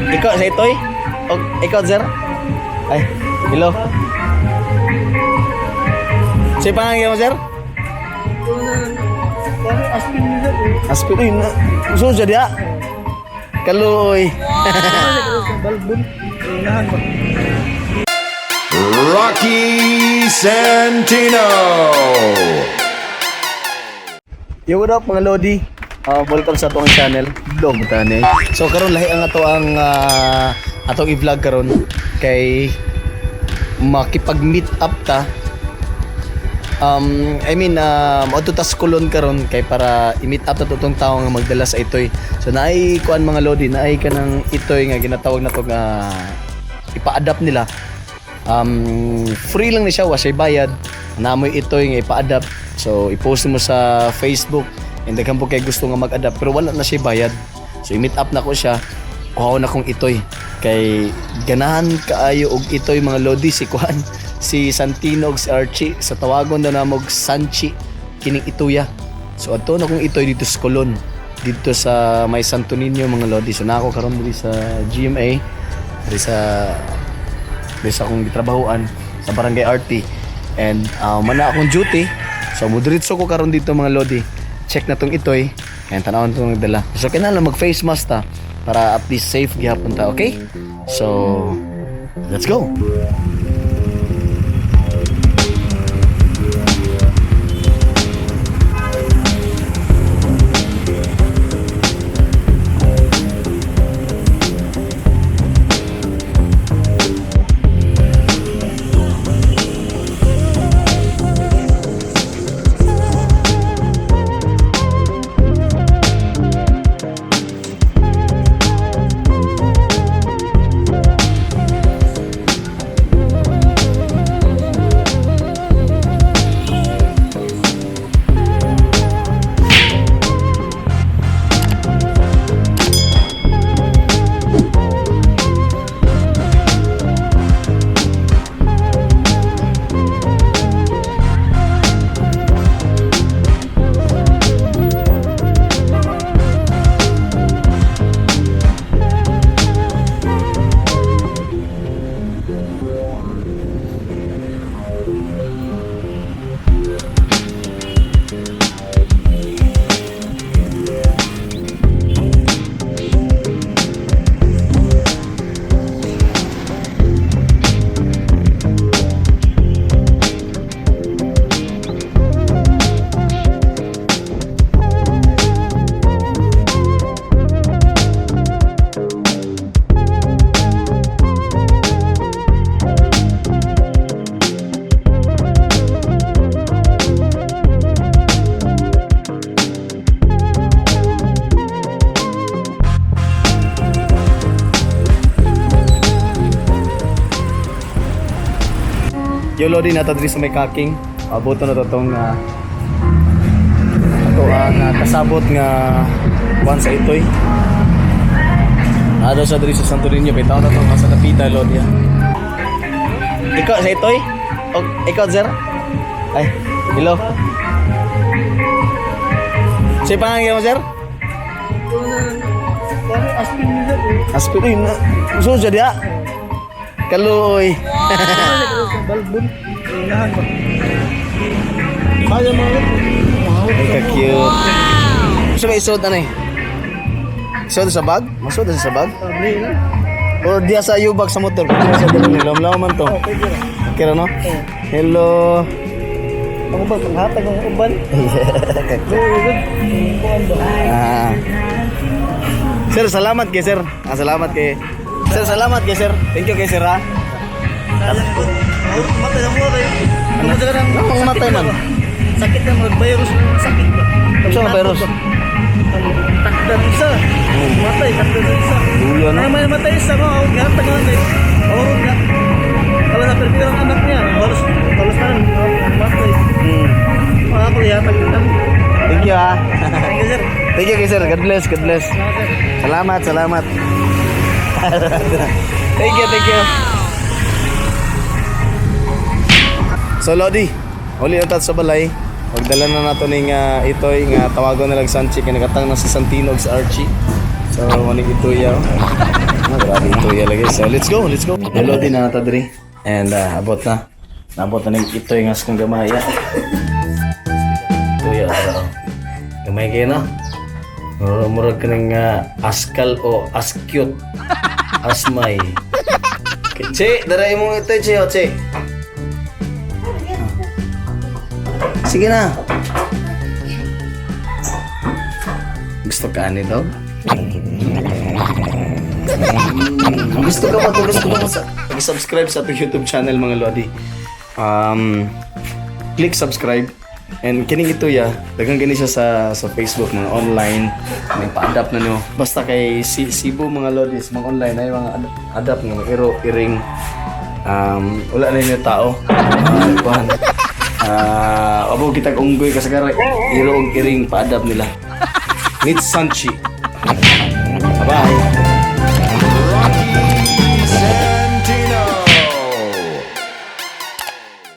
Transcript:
Ikaw sa itoy? O, ikaw, sir? Ay, hello. Sa pangalan mo, sir? Aspin, uy, so siya diya. Kaloy. Rocky Santino. Yo, what up, mga Lodi? Welcome sa atong channel, Vlog Tani. So karon lahi ang ato ang atong i-vlog karon kay makipag-meet up ta. I mean, adto tas kulon karon kay para i-meet up ta tong tawo nga magdala sa itoy. So naay kuan, mga Lodi, naay kanang itoy nga ginatawag nato nga ipa-adapt nila. Free lang ni siya, wa siya bayad. Namoy itoy nga ipa-adapt. So i-post mo sa Facebook and daghan po kay gusto nga mag-adapt pero wala na siya bayad. So i-meet up na ko siya. Kuha na kong itoy kay ganahan kaayo og itoy, mga lodi, si kuan, si Santino og si Archie sa tawagon daw namog Sanchi kining ituya. So adto na kong itoy dito sa Colon, dito sa may Santo Niño, mga lodi. So na ako karon diri sa GMA, diri sa akong gitrabahoan sa Barangay RT and mana akong duty, so mudiretso ko karon dito, mga lodi. Check na tong itoy and tanawon tong nagdala. So kinahanglan mag face mask ta para at least safe gihapon ta, okay? So let's go. Yo lodi, nata diri sa may kaking. Abuto na to tong ato ang kasabot nga kuan sa itoy. Naa daw sa diri sa Santo Niño, bitaw na tong sa napita, lodi. Ah. Ikaw sa itoy? O, ikaw, sir? Ay, hello. Sa pangalan mo, sir? Aspin, uy, so siya diya. Kaloy. Kaya mo. Ay, ka-cute. Gusto ba isuot ano eh? Isuot sa bag? Masuot sa bag? Or diya sa U-bag sa motor? Pwede na sa dalawang nila. Lamlaw man to. Okay ra, no? Hello. Ako ba panghatag ang uban? Ah. Sir, salamat kay sir. Ah, salamat kay. Sir, salamat kay sir. Thank you kay sir, ha. Matay na mo kayo. Ano? Ano ang matay man? Sakit na mag virus na sakit ba? Ano ang virus? Takdan isa. Matay takdan isa. Dulo, no? Ano may matay isa mo ako gihatag na eh. Oro nga. Kala na pero ang anak niya. Halos halos na matay. Mga ko gihatag na. Thank you, ha. Thank you, sir. Thank you kay sir. God bless, God bless. Salamat, salamat. Thank you, thank you. So Lodi, uli na ta sa balay. Magdala na nato ning itoy nga tawagon na lang Sanchi kay nakatang na si Santino ug si Archie. So maning itoy yaw. Ah, grabe ito lagi. So let's go, let's go. Hello din na nata diri. And abot na. Nabot na ning itoy nga sa kong gamay. Itoy ah. Gamay kayo na. Murag murag ka ng askal o askyot. Asmay. Okay, che, daray mo ito, che, o, che. Sige na. Gusto ka ani daw? Gusto ka ba to? Gusto ka ba sa subscribe sa atong YouTube channel, mga lodi. Click subscribe and kining ito ya, daghang gani siya sa Facebook, mga online, may pa-adapt na nyo. Basta kay si Cebu, mga lodis, mga online ay mga adapt nga mga iro iring wala na inyo tao. Kuan. Abo kitag unggoy kasagara iro og iring pa-adapt nila. Nit Sanchi. Bye.